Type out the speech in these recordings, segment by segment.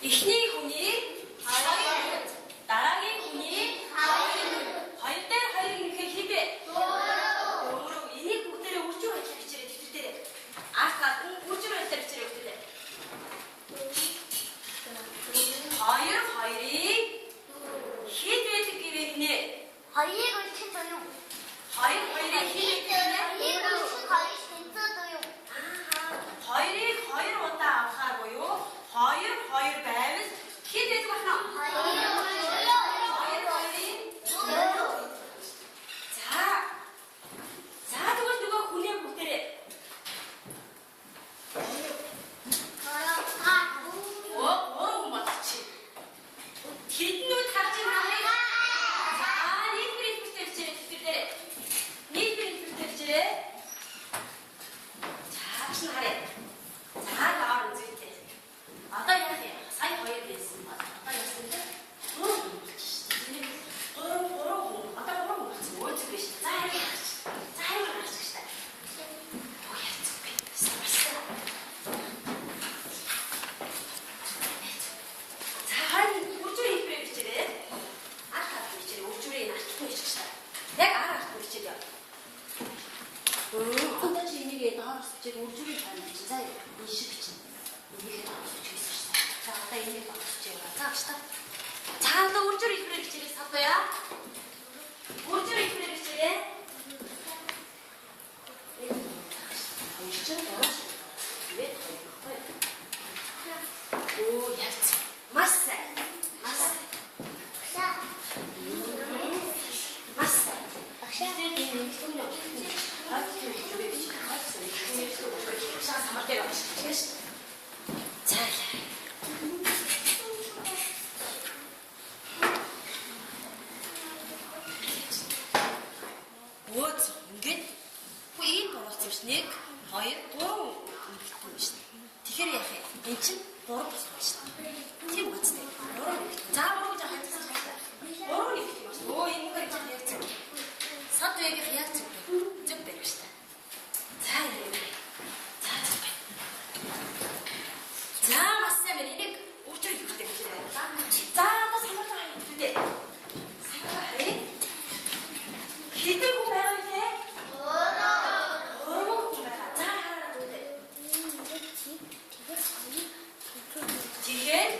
Эхний хүний 2, дараагийн хүний 2. Хоёр дээр хоёр нэмэхээр хэд вэ? 4. Энийг бүгдээрээ үржүүр байдлаар бичээрэй дэвтэр дээрээ. Арт гадна үржүүр байдлаар бичээрэй бүгдээрээ. 2 2-ыг хэд байдаг гэвэ гинэ? Хоёрыг үлдсэн зуян. 2 2-ыг хэд байдаг гинэ? Хоёрыг үлдсэн хоёр тэнцүү зуян. Хоёрыг хоёр удаа авахаар буюу 2 2 байвал хэд байдаг байх нь? 2 2-ын Дөрөв. За. За тэгвэл нөгөө хүнээ бүгдээрээ өө гурван хүн болчих. Тэднүүд харж байгаа юм. За нийлбэр хэлбэртэй бичээрэй тэтгэр дээр. Нийлбэр хэлбэртэй бичээрэй. За багш нь харъя. За доор үзээтэй. Одоо яах юм? Сая хоёр байсан бол одоо яасан бэ? Гурван хүн болчих шүү дээ. Гурван гурван хүн. Одоо гурван хүн болсон. Өө зүг биш. За харъя гарч. За харъя гарч гэж та. Юу яцгүй бэ? Самарсан. За харин үржүүрийн хэлбэрээр бичээрэй. Арт арт бичээрэй. Үржүүрийн энэ артгүй бичих шээ. Яг ар артгүй бичээд яв. Одоо чи энийг доороос бичээд үржүүрийн тань бичин. За энэ шиг бичин. Энийг доороос бичих гэсэн шээ. За одоо энийг доороос бичээ. За багш та. За одоо үржүүрийн хэлбэрээр бичээрэй садвая. Үржүүрийн хэлбэрээр бичээрэй. Хоёр чинь доороос. Тэгээд хоёр баггүй. Оо яг зөв. Маш сайн. Маш сайн. Маш сайн. Тэгэхээр энэ нэмэлт нь За. Өөц ингээд хүү ийм оруулсан юм шин 1 2 3 нэмэлтгүй юм шин. Тэгэхээр яах юм? Энд чинь 3 болох юм шин. Тийм үстэй. 3 нэмэлт. За 3 гэж хандсан хайртай. 3 нэмэлт юм шин. Өө энэ мөнгөөр чинь яг зөв. Сад үеийнх яг зөв байна. Зөв байна шүү дээ. За юм. За зөв байна. За маш сайн байна. Энийг үржих хэрэгтэй гэж байна. За одоо самарлаа хайх үү? Самарлаа хайх. Хэдэн хүн байгаа вэ? Гурван хүн байгаа. За хараа дүүтэй. Тэгэхээр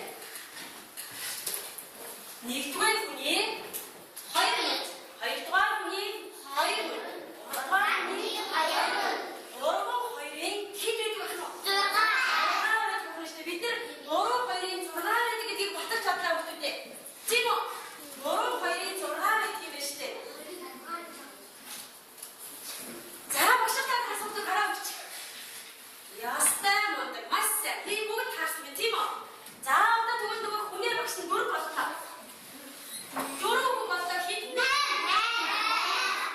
нэгдүгээр хүний хоёр минут, хоёрдугаар хүний хоёр минут, гуравдугаар хүний хоёр минут, гурван хоёрын хэд байдаг байх нь? Зургаа байдаг юм шүү дээ. Бид нэр гурван хоёрын зургаа байдаг гэдгийг баталж чадлаа хүмүүстээ. Тийм үү? Гурван хоёрын зургаа байдаг юм байна шүү дээ. За багштай асуултыг хараа өгч. Ястай мундаг, маш сайн. Би бүгд таарсан байна, тийм үү? За одоо тэгвэл нөгөө хүнээ багш нь дөрөв боллоо. Дөрөв хүн боллоо хэд?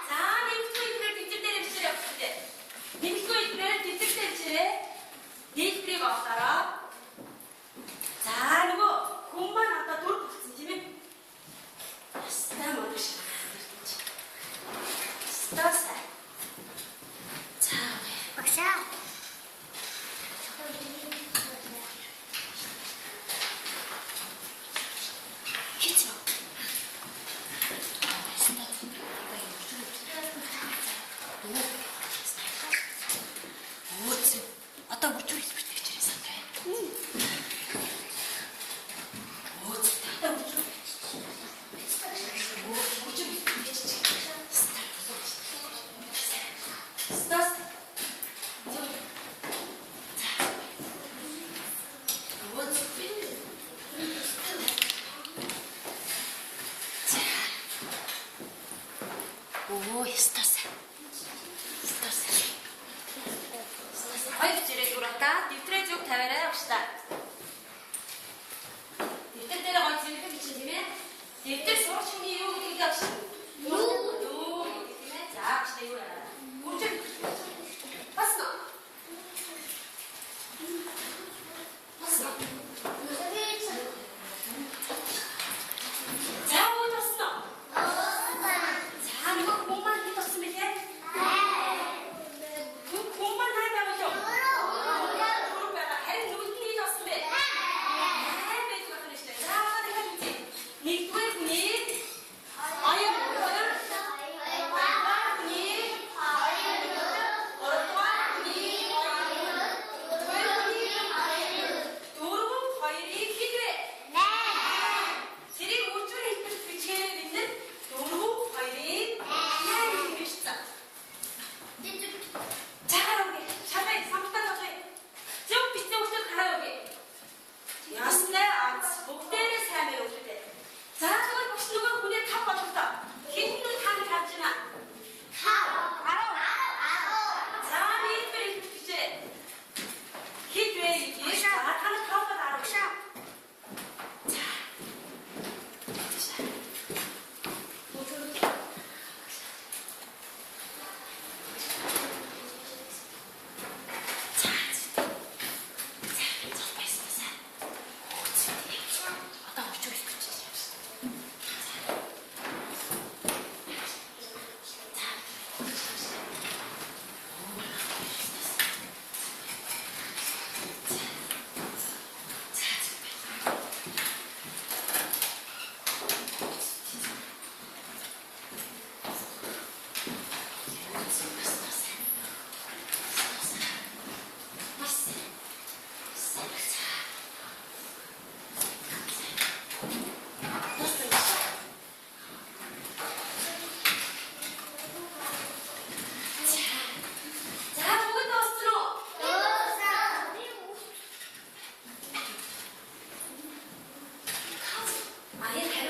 За нэмэгдсэн хэлбэрээр тэмдэг дээр бичээрэй явах гэдэг. Нэмэгдсэн хэлбэрээр тэмдэг дээр бичээрэй. Нийлбэрийг олоорой. За нөгөө хүн маань одоо дөрөв болсон тийм ээ? Ястай мундаг шиг. Ястай сайн. За Багшаа. Хич юм. Өөц. Одоо үржүүр хэлбэртэй хичээрээ сатай. Өөц. Одоо үржүүр. Үржүүр хэлбэртэй хичээрээ. Стас. Өөц. Маяг.